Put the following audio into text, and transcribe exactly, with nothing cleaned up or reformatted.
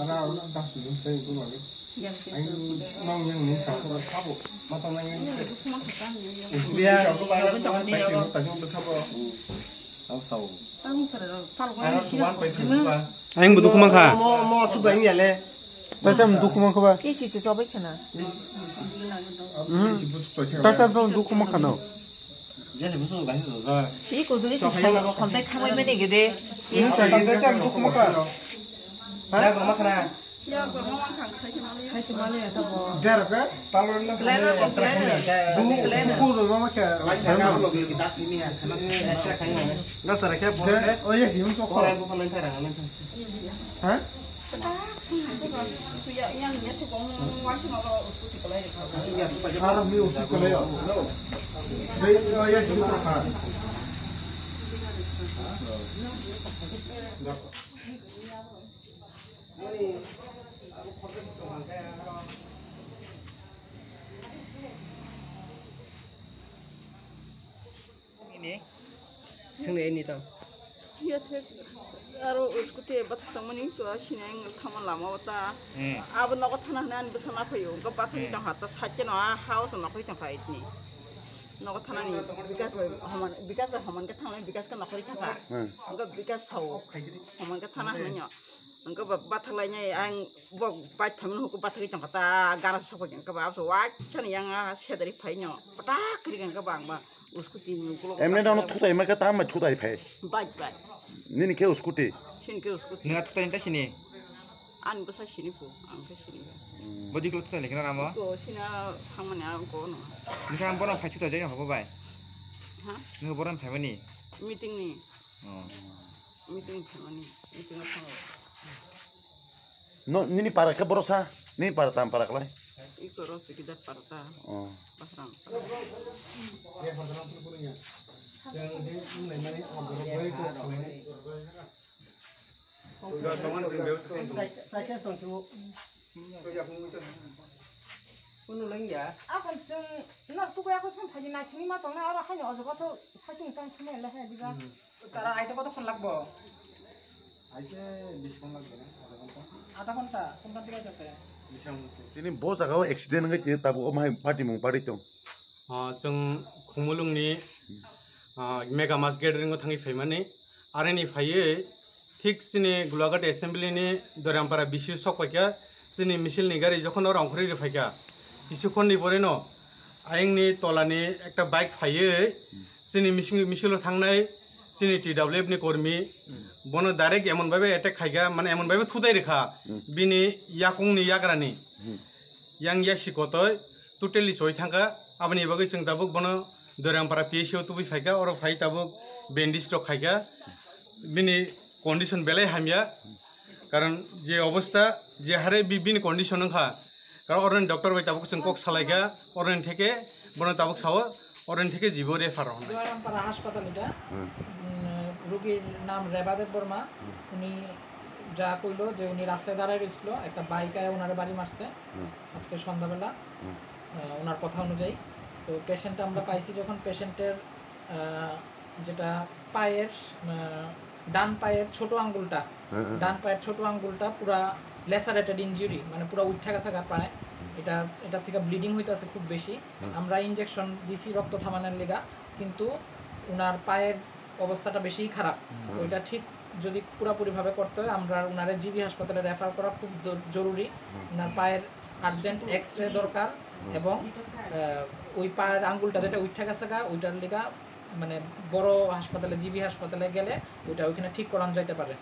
Ana, ana, das ni sai ko lagi. Ai, mau yang ni sa ko sabo. Mata na yang ni. Dia, dia ko ba, ta ko sabo. Au sao. Ang budu kumang kha. Mo, mo, mo, subai ni ale. Tata budu kumang kha ba. Isi se sobai khana. Tata budu kumang khana. Iko duri khontai khamai mani gede. Tata budu kumang kha. Ha? Derka, talon na. Buku, buku, mama khe. Nasa rakhe. Oh, iya, sih, untuk kau. Ha? Arab ni usi kole yo. Dei, oh, iya, sih, untuk kau. Ini, sini ini tau. Iya, thek. Aro scooty bathak tangmani to sini ang thangma lama o ta. Hmm. Abo nogo thana hwnwi ani bwsa naphaio. Hwnkhe bathagwi Hmm. tongkha ta side no a house nokwi tongkha itni. Nogo thanani Bikas bai homan, Bikas bai homan khe thanglai, Bikas khe nokori thangkha. Hmm. Hwnkhe Bikas sao. Homan khe thana hwnwi no. Hwnkhe ba, bathak lainai ang bo bike phaimani huku bathagwi tongkha ta gana sokoi hwnkhe ba abso waisani yang a sedari phaino patak kri hwnkhe ba ang ba scooty ni ukulok Emne nono thutai ma khe tamo thutai phai. Bike bike. Nini khe scooty. Sini khe scooty. Nunga thutai ta sini. Ani bwsa sini phu, ang khe sini. Bodi klo thutai lekna ramo. Ko sina thangmani ang ko no. Nunga ang bono phai thutai jai hobo bai. Ha? Nunga bono phaimani. Meeting ni. Oh. Meeting phaimani, meeting o thango. No, nini para khe borosa, nini para tam para klai. Iko ro chikidar para ta. Oh. Basrang. Kunu lengya. Akhon chwng nor tukuya kho phone phaidi naisingni ma tongnai oro haino o jaga tho saichung tang thumai le hai diba. Tara aite kotokkhon lagbo? Aite bish khon lagbo na, adha ghonta. Adha ghonta? Kon kan thik aitase? Bish khon lagbo. Tini bo jaga o accident wngwi tini tabuk o mai patimung pari tong. Ah, chwng Khumulwngni, ah, Mega Mass Gathering o thangwi phaimani. Aroni phaiwi thik chini Gulaghat Assembly ni Doirampara B C O sok paikha, chini misil ni gari jokhon oro ongkhorwi rwphaikha. Kisu khonni pore no ayangni tolani ekta bike phaiwi chini mising, misilo thangnai chini T W F ni kormi bono direct emon bhabe attack khaikha, mane emon bhabe thutai rwkha. Bini yakungni yagrani yang yasi kotoi totally choi thangkha. Aboni bagwi chwng tabuk bono Doirampara P H C o tubui phaikha, oro phai tabuk bandage rok khaikha. Bini condition belai hamya, karon je obostha, je hare bi-, bini condition wngkha, karon oroni doctor bai tabuk chwng kok salaikha, oroni theke bono tabuk sao, oroni theke jibo refer hwnwi. জয়রামপাড়া হাসপাতাল এটা। উম, রোগীর নাম রেবা দেববর্মা। উনি যা কইলো যে উনি রাস্তায় দাঁড়ায় রইছিল, একটা বাইক আয়া ওনারে বাড়ি মারছে আজকে সন্ধ্যাবেলা। আহ, ওনার কথা অনুযায়ী। তো পেশেন্ট আমরা পাইছি যখন, পেশেন্টের, আহ, যেটা পায়ের, আহ, ডান পায়ের ছোট আঙ্গুলটা, হ্যাঁ, হ্যাঁ। ডান পায়ের ছোট আঙ্গুলটা পুরা ল্যাসারেটেড ইনজুরি, মানে পুরা উঠা গেছে গা পায়ে। এটা, এটা থেকে ব্লিডিং হইতাছে খুব বেশি। আমরা ইনজেকশন দিছি রক্ত থামানোর লিগা, কিন্তু ওনার পায়ের অবস্থাটা বেশি খারাপ। তো এটা ঠিক যদি পুরাপুরিভাবে করতে হয়, আমরা ওনারে জিবি হাসপাতালে রেফার করা খুব দ-, জরুরি। ওনার পায়ের আর্জেন্ট এক্সরে দরকার এবং, আহ, ওই পায়ের আঙ্গুলটা যেটা উঠা গেছে গা, ওইটার লিগা মানে বড় হাসপাতালে, জিবি হাসপাতালে গেলে ওইটা ওইখানে ঠিক করানো যাইতে পারে।